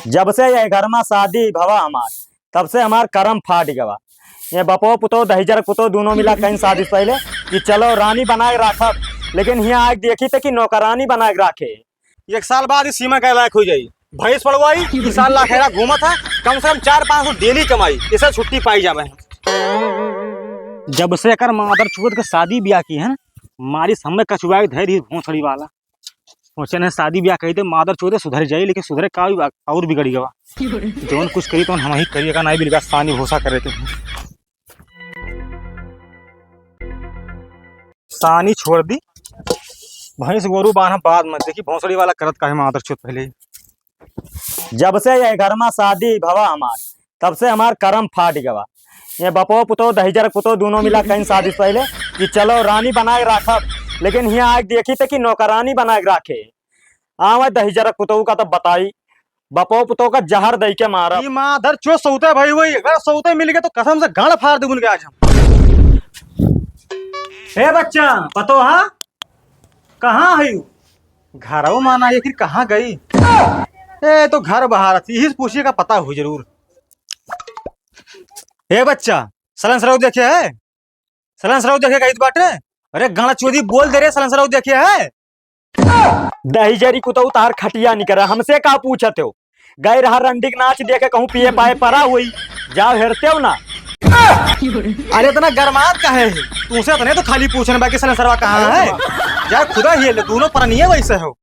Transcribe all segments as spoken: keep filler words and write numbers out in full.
जब से यह घर मा शादी भवा हमार, तब से हमार करम फाट गवा। ये बपो पुतो, दहिजर पुतो दूनो मिला कहीं शादी से पहिले कि चलो रानी बनाए राखब, लेकिन हियाँ आके देखी त कि नौकरानी बनाए राखे। एक साल बाद ही सीमा के लायक हो जाई। भैंस पड़वाई, ई साल लाखेरा घूमत है, कम से कम चार पाँच सौ डेली कमाई, इसे छुट्टी पाई जावे। जब से एकर मादर चोद के शादी ब्याह की है ना, मारी सामने कचुआई धैर ही भोसड़ी वाला। सोचे ने शादी ब्याह कही थे, मादर चोदे सुधर जाई, लेकिन सुधरे का भी बा-, और बिगड़ गवा। जौन कुछ करी तो हम ही करिए का, नहीं बिलगा सानी भूसा करे के। सानी छोड़ दी, भैंस गोरू बान्हा बाद में, देखी भोसड़ी वाला करत का है मादर चोद पहिले ही। जब से ये घर मा शादी भवा हमार, तब से हमार करम फाट गवा। ये बपो पुतो, दहिजर पुतो दूनो मिला कहीं शादी से पहिले कि चलो रानी बनाए राखब, लेकिन हियाँ आके देखी त कि नौकरानी बनाए राखे। आवे दहिजर पुतो का तब बताई, बपो पुतो का जहर दई के मारब। ई मादर चोद सौते भाई वही, अगर सौते मिल गए तो कसम से गांड फाड़ देबुन के आज हम। ए बच्चा, पतोहा, कहाँ है यू? घरवा मा ना, आखिर कहाँ गई? ए, तो घर बाहर थी, यही से पूछिए का पता हुई जरूर। ए बच्चा, सलन सरऊ देखे है? सलन सरऊ देखे कहित बाटे? अरे गांड चोदी बोल दे रे, सलन सरऊ देखे है? दहिजरी कुतऊ तहार खटिया निकरा, हमसे का पूछत हो? गए रहा रंडी के नाच देखे, कहूँ पिए पाए परा हुई, जाओ हेरते हो ना। अरे इतना गरमात काहे है? तुमसे इतने तो खाली पूछन बाकी सलेंसरवा कहाँ है? जा खुदा ही ले, दोनों परनिये वैसे हो।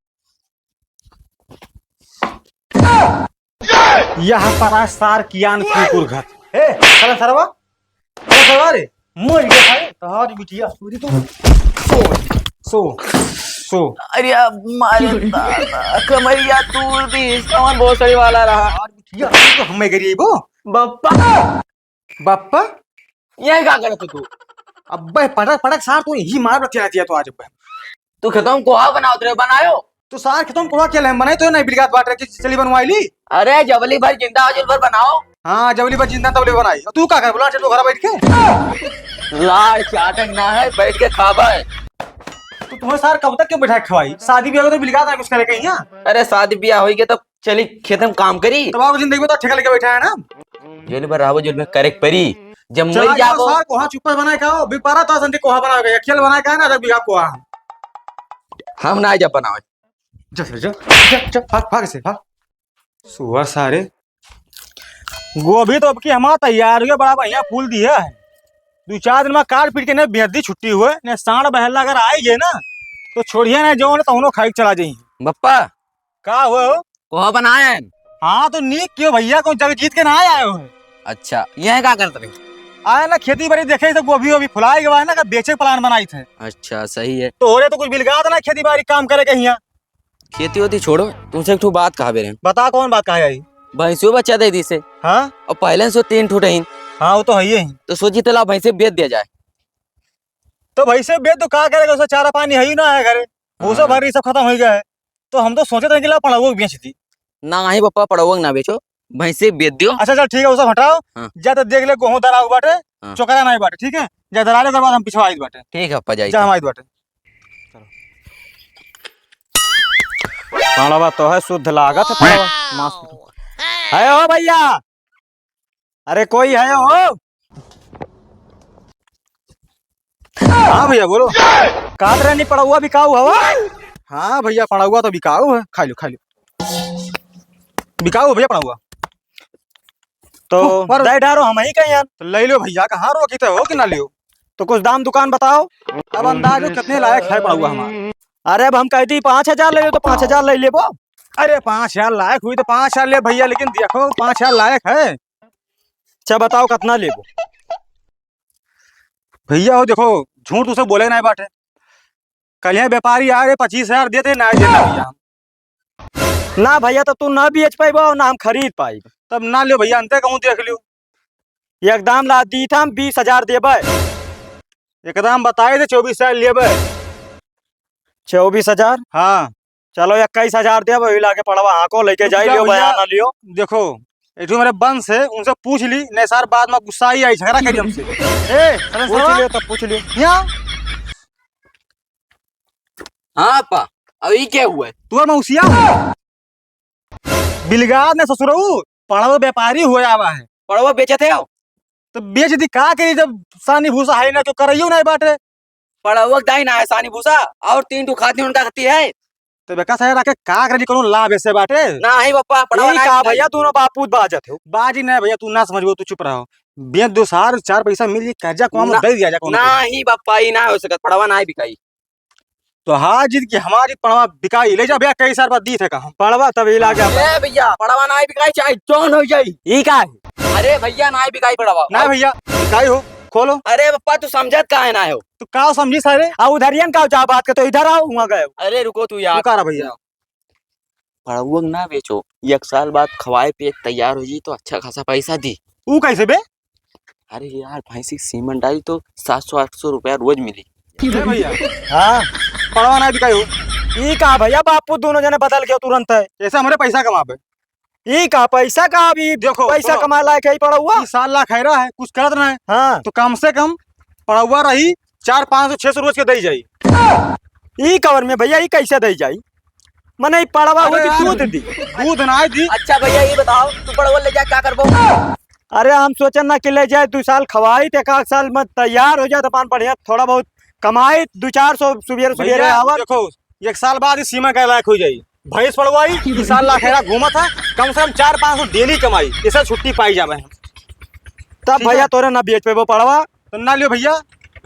यह परा सार कियान कुकुर घर। ए, सलेंसरवा, अरे सवारे, मर गया भाई, तोहार बिटिया, सो रे तू। सो, सो, सो। अरे अब मारे दादा, कमरिया तोड़ दी, कमर भोसड़ी वाला रहा। तोहार बिटिया, तू तो हमें गरीब हो। बप्पा। बप्पा? ये का करत तू? अब्बे पटक, पटक सार, तू यही मार बतिया दिया तो आज अब्बे। तू खेतों में कोहा बनावत रहे, बनायो? तो सार खेतों में कोहा खेले हम बनाई तो नहीं बिलगात बाटे कि चली बनवाई ली। अरे जबली भर जिंदा हो, जुल भर बनाओ। हाँ, जबली भर जिंदा तबली बनाई। तू का कर बोला, चल तो घर बैठ के। लाड़ चाटक ना है, बैठ के खाबा है। तो तुम्हें सार कब तक क्यों बैठा के खवाई? शादी ब्याह को तो बिलगात ना कुछ करे कहीं यहाँ। अरे शादी ब्याह होई के तो चली खेत में काम करी। तब आप जिंदगी में तो ठेका लेके बैठा है ना। जेल में रहबो, जेल में करे के परी। जब चला मर जाओ जाबो। सार, कोहा चुप्पा बनाए खाओ, भी पारा तो संती कोहा बनाए खाओ, खेल बनाए खाओ ना, जब बिगा कोहा। हम ना जा बनावे। जा, जा, जा, जा, जा, भाग, भाग से, भाग। सुअर सारे। गोभी तो अब की हमारा तैयार हुआ, बड़ा बढ़िया फूल दिया है। दो चार दिन में काट पीट के ने बेहदी छुट्टी हुए, ने सांड बहला अगर आई गए ना, तो छोड़िए ना, जो ने तहनो खाई के चला जाई। बप्पा, का हुआ हो? पोहा बनाए हैं। हाँ, तो नीक कियो भैया, को जग जीत के ना आए हो। अच्छा, ये है का करत रही? आए ना खेती बाड़ी देखे, सब गोभी वोभी फुलाए गवा है ना, का बेचे के plan बनाई थे। अच्छा, सही है। तो हो रहे तो कुछ बिलगात ना खेती बाड़ी काम करे के हिया। खेती होती छोड़ो, तुमसे एक ठो बात कहा बेरे। बता कौन बात कहा आई? भैंसियों बच्चा दे दी से। हाँ? और पहले से तीन ठो रहीन। हाँ, वो तो है ही। तो सोची तला भैंसे बेच दिया जाए। तो भैंसे बेच तो का करेगा, उसका चारा पानी है ही ना है घरे। भूसा हाँ। भर रही सब खत्म हो गया है। तो हम तो सोचे थे कि ला पड़वो बेच दी। ना ही पप्पा, पड़वो ना बेचो, भैंसे बेच दियो। अच्छा चल ठीक है, वो सब हटाओ। हाँ। जा तो देख ले, गोहूँ दराव बाटे, हाँ। चोकरा नहीं बाटे, ठीक है? जा दरा ले, ओकर बाद हम पिछवा आइत बाटे। ठीक है पप्पा, जाई जा तो। हम आइत बाटे। पड़वा तो है शुद्ध लागत है, पड़वा। मस्त। है हो भैया? अरे कोई है हो? हाँ भैया बोलो। कात रहनी पड़ौआ बिकाऊ हवा? हाँ भैया पड़ौआ तो बिकाऊ है, खा लो, खा लो। बिकाऊ है भैया पड़ौआ। तो तो पर दे डारो हम ही कहीं यार। तो ले लो भैया, कहाँ रोकी तो हो कि ना लियो? तो कुछ दाम दुकान बताओ। अब अंदाज हो कितने लायक है पड़ौआ हमारा? अरे अब हम कह दी पाँच हजार ले लो तो पाँच हजार ले लेबो। अरे पाँच हजार लायक हुई तो पाँच हजार ले भैया, लेकिन देखो पाँच हजार लायक है। अच्छा बताओ कितना लेबो? भैया हो देखो, झूठ तुसे बोले ना बाटे। कल यहाँ व्यापारी आ रहे, पच्चीस हजार देते ना, देना भैया हम। ना भैया, तब तू ना बेच पाइबो और ना हम खरीद पाइब। तब ना लियो भैया, अंते कहूँ देख लियो। एकदम ला दी था हम बीस हजार देबे। एकदम बताए थे चौबीस हजार लेबे। चौबीस हजार? हाँ। चलो इक्कीस हजार देबे, वही लाके पड़वा हाँको लेके रुक जाई जा लियो, भैया। बयाना लियो। देखो, एक ठो मेरे बंस है, उनसे पूछ ली, नहीं सार बाद में गुस्सा ही आई, झगड़ा करी हमसे। ए, सलेंसरवा। पूछ लियो, तब पूछ लियो। यहाँ। हाँ, पा, अब ई क्या हुआ है? तू और मौसिया? बिलगार न ससुरऊ, पड़वा व्यापारी हुए आवा है। पड़वा बेचत है? तो बेच दी, का करी जब सानी भूसा है ना, क्यों करइयो ना बाटे। पड़वा दाई ना है सानी भूसा, और तीन ठो खाती उनका खाती है। तो बेका सारे रखे का करी, कोनो लाभ ऐसे बाटे? ना है बप्पा, पड़वा यही ना का है। भैया, दोनों बापूत बाजत हो। बाजी ना भैया, तू ना समझबो, तू चुप रहो। बेच दो सार, चार पैसा मिल जाई, कर्जा कम ना, दे दिया जा कोनो ना को। ही बप्पा, ई ना हो सकत, पड़वा ना ही बिकाई। तो हार जीत की हमारी पड़वा बिकाई, ले जा भैया, कई सार बाद दी थे का हम। पड़वा तब ही लागे। ए भैया, पड़वा ना ही बिकाई, चाहे जौन हो जाई। ई का है? अरे भैया, ना ही बिकाई पड़वा। ना भैया, बिकाई हो, खोलो। अरे बप्पा, तू समझत का है ना हो? तू का समझी सारे? आ उधरियन का जा बात के, तो इधर आओ, वहाँ गए। अरे रुको तू यार। रुका रहा भैया। पड़वुआ के ना बेचो, एक साल बाद खवाए पिए के तैयार हो जाई तो अच्छा खासा पैसा दी। ऊ कैसे बे? अरे यार, भैंसी के सीमन डाली तो सात सौ आठ सौ रुपया रोज मिली। ए भैया। हाँ। पड़वा ना बिकाई हो। ई का भैया, बापू दोनों जने बदल गए तुरंत है। ऐसे हमरे पैसा कमाबे। ई का पैसा का, अभी देखो, पैसा सुनो। कमाए लायक है ई पड़वुआ? ई साल ला खैरा है, कुछ करत ना है। हाँ। तो कम से कम पड़वुआ रही चार पाँच सौ छह सौ रोज के दे जाई। ई कवर में भैया, ई कैसे दे जाई? मने ई पड़वा हो अरे कि यार, दूध दी? दूध ना दी। अच्छा भैया, ये बताओ, तू पड़वा ले जाके का करबो? अरे हम सोचन ना कि ले जाए, दू साल खवाई, तो एक आध साल में तैयार हो जाए, तो अपन बढ़िया थोड़ा बहुत कमाई, दू चार सौ सुबेरे सुबेरे भैया, आवत। देखो, एक साल बाद ही सीमा के लायक हो जाई। भैंस पड़वाई, ई साल ला खैरा घूमत है, कम से कम चार पाँच सौ डेली कमाई, इसे छुट्टी पाई जावे हम। तब ठीक भैया है। तोरे ना बेच पेबो पड़वा। तो ना लियो भैया।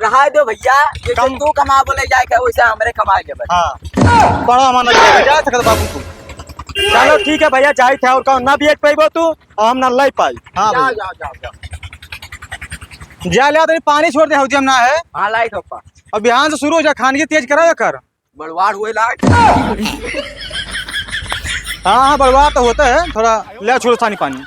रहा दो भैया, जैसे कम तू कमा बोले जाए के, वैसे हमरे कमाए के बस। हाँ। पड़वा हमारा ना लियो, जा सकत बाबू तू। चलो ठीक है भैया, जाई थे और कहूँ ना बेच पेबो तू, और हम ना लाई पाई। हाँ जाओ, भैया। जाओ, जाओ, जाओ। जा ले, तेरी पानी छोड़ दे, हौदी हम ना है। हाँ, लाई थोपा। अब बिहान से शुरू हो जा, खान की तेज करा कर। बड़वार हुए लाग। हाँ, हाँ, बड़वार तो होता है, थोड़ा ले छोड़ो थानी पानी।